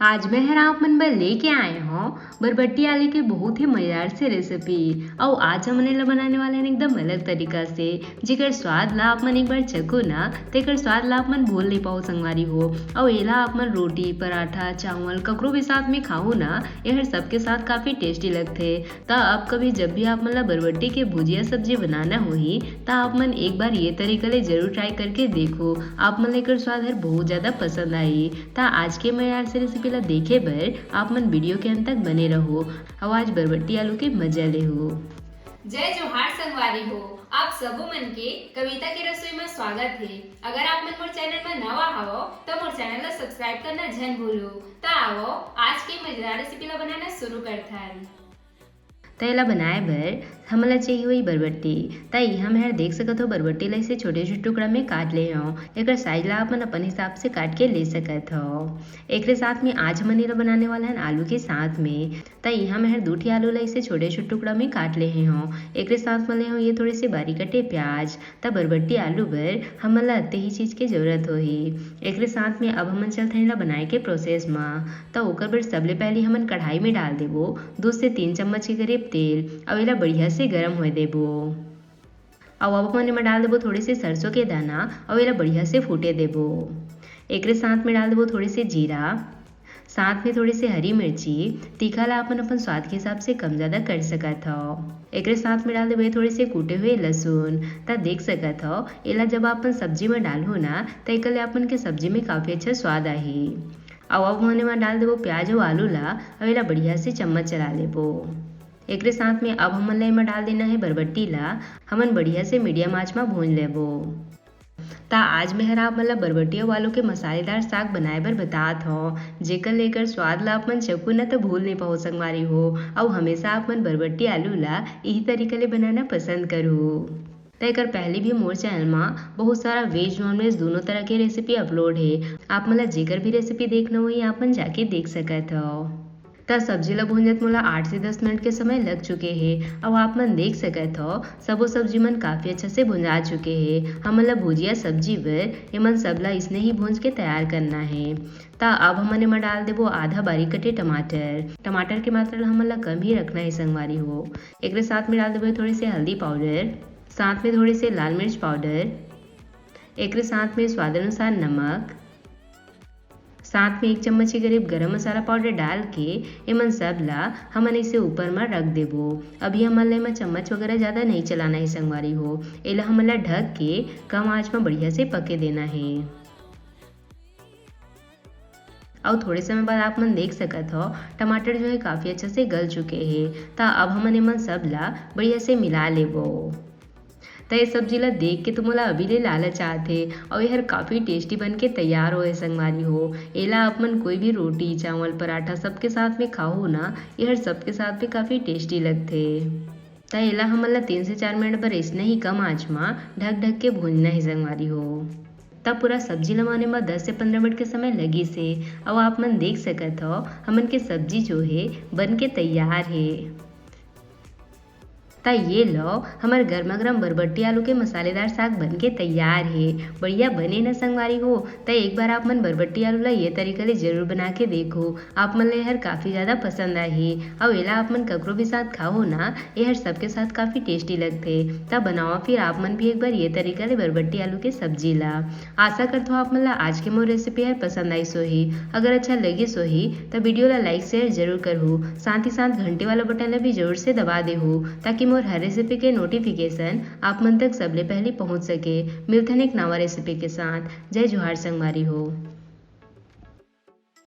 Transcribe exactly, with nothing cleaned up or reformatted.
आज मैं हर आप मन बर लेके आए हौं बरबट्टी आलू के बहुत ही मजेदार से रेसिपी। अउ आज हमन एला बनाने वाले हन एकदम अलग तरीका से, जेकर स्वाद ला आप मन एक बार चखो ना, तेकर स्वाद ला आप मन भूल नहीं पाओ संगवारी हो। अउ एला आप मन रोटी, पराठा, चावल ककरो भी साथ में खाओ ना, एहर सबके साथ काफ़ी टेस्टी लगथे। त अब कभी जब भी आप मन ला बरबट्टी के भुजिया सब्जी बनाना होही, त आप मन एक बार ये तरीका ले जरूर ट्राई करके देखो, आप मन ला एकर स्वाद हर बहुत ज़्यादा पसंद आही। त आज के मजेदार से रेसिपी ला देखे बर आप मन वीडियो के अंत तक बने रहो, अउ आज बरबट्टी आलू के मजा लेहो। जय जोहार संगवारी हो, आप सबो मन के कविता के रसोई में स्वागत हे। अगर आप मन मोर चैनल में नवा हवो, त मोर चैनल ला सब्सक्राइब करना झन भूलो। त आवो, आज के मजेदार रेसिपी ला बनाना शुरू करथन। त एला बनाए बर हमन ला चाहिए होही बरबट्टी। त इहाँ मैं हर देख सकत हो, बरबट्टी ला इसे छोटे-छोटे टुकड़ा में काट ले हौं। एकर साइज ला आप मन अपन हिसाब से काट के ले सकत हो। एकरे साथ में आज हमन एला बनाने वाला हन आलू के साथ में। त इहाँ मैं हर दू ठी आलू ला इसे छोटे-छोटे टुकड़ा में काट ले हौं। एकरे साथ में ले हौं ये थोड़े से बारीक कटे प्याज। त बरबट्टी आलू बर हमन ला अत्ते ही चीज के जरूरत होही। एकरे साथ में अब हमन चलथन एला बनाए के प्रोसेस म। त ओकर बर सबले पहली हमन कढ़ाई में डाल देबो दू से तीन चम्मच के करीब तेल, अउ एला बढ़िया से गरम होए देबो। अउ अब हमन एमा डाल देबो थोड़े से सरसों के दाना, अउ एला बढ़िया से फूटे देबो। एकरे साथ में डाल देबो थोड़े से जीरा, साथ में थोड़े से हरी मिर्ची। तीखा ला अपन, अपन स्वाद के हिसाब से कम ज्यादा कर सकत हव। एकरे साथ में डाल देबो थोड़े से कूटे हुए लहसुन। त देख सकत हव, एला जब अपन सब्जी में डालहू ना, त एकर ले अपन के सब्जी में काफी अच्छा स्वाद आही। अउ अब हमन एमा डाल देबो प्याज अउ आलू ला, अउ एला बढ़िया से चम्मच चला लेबो। एकरे साथ में अब हमन ला एमा डाल देना हे बरबट्टी ला। हमन बढ़िया से मीडियम आंच मा भूंज लेबो। त आज मैं हर आप मन ला बरबट्टी अउ आलू के मसालेदार साग बनाए बर बतात हौं, जेकर ले एकर स्वाद ला आप मन चखू न त भूल नहीं पाओ संगवारी हो। अउ हमेशा आप मन बरबट्टी आलू ला इही तरीका ले बनाना पसंद करहू। त एकर पहले भी मोर चैनल मा बहुत सारा वेज नॉन वेज दोनों तरह के रेसिपी अपलोड हे। आप मन ला जेकर भी रेसिपी देखना होही, आप मन जाके देख सकत हव। त सब्जी ला भूंजत मोला आठ से दस मिनट के समय लग चुके हे। अउ आप मन देख सकत हव, सबो सब्जी मन काफी अच्छा से भुंजा चुके हे। हमन ला भुजिया सब्जी बर एमन सब ला इसने ही भूंज के तैयार करना हे। त अब हमन एमा डाल देबो आधा बारीक कटे टमाटर। टमाटर के मात्रा ला हमन ला कम ही रखना हे संगवारी हो। एकरे साथ में डाल देबो थोड़े से हल्दी पाउडर, साथ में थोड़े से लाल मिर्च पाउडर, एकरे साथ में स्वाद अनुसार नमक, साथ में एक चम्मच के करीब गरम मसाला पाउडर डाल के एमन सब ला हमन इसे ऊपर मा रख देबो। अभी हमन ला एमा चम्मच वगैरह ज्यादा नहीं चलाना हे संगवारी हो। एला हमन ला ढक के कम आंच मा बढ़िया से पके देना हे। अउ थोड़े समय बाद आप मन देख सकत हव, टमाटर जो है काफी अच्छा से गल चुके हे। त अब हमन एमन सब ला बढ़िया से मिला लेबो। त ये सब्जी ला देख के तो मोला अभी ले लालच आत हे। अउ एहर काफी टेस्टी बन के तैयार होए संगवारी हो। एला आप मन कोई भी रोटी, चावल, पराठा सबके साथ में खाहू ना, एहर सबके साथ भी काफी टेस्टी लगथे। त एला हमन ला तीन से चार मिनट बर अइसने ही कम आंच मा ढक ढक के भूंजना हे संगवारी हो। तब पूरा सब्जी ला बने मा दस से पंद्रह मिनट के समय लगिस हे। अउ आप मन देख सकत हव, हमन के सब्जी जो हे बन के तैयार हे। त ये लो, हमर गरमा गरम बरबट्टी आलू के मसालेदार साग बन के तैयार हे। बढ़िया बने न संगवारी हो? त एक बार आप मन बरबट्टी आलू ला ये तरीका ले जरूर बना के देखो, आप मन ला एहर काफी ज्यादा पसंद आही। अउ एला आप मन ककरो भी साथ खाओ ना, एहर सबके साथ काफी टेस्टी लगथे। त बनाओ फिर आप मन भी एक बार ये तरीका ले बरबट्टी आलू के सब्जी ला। आशा करथो आप मन ला आज के मोर रेसिपी हर पसंद आइस होही। अगर अच्छा लगिस होही, त वीडियो ला लाइक शेयर जरूर करहू। साथ ही साथ घंटी वाला बटन ला भी जरूर से दबा देहू, ताकि मोर हर रेसिपी के नोटिफिकेशन आप मन तक सबले पहली पहुंच सके। मिलथन एक नवा रेसिपी के साथ। जय जोहार संगवारी हो।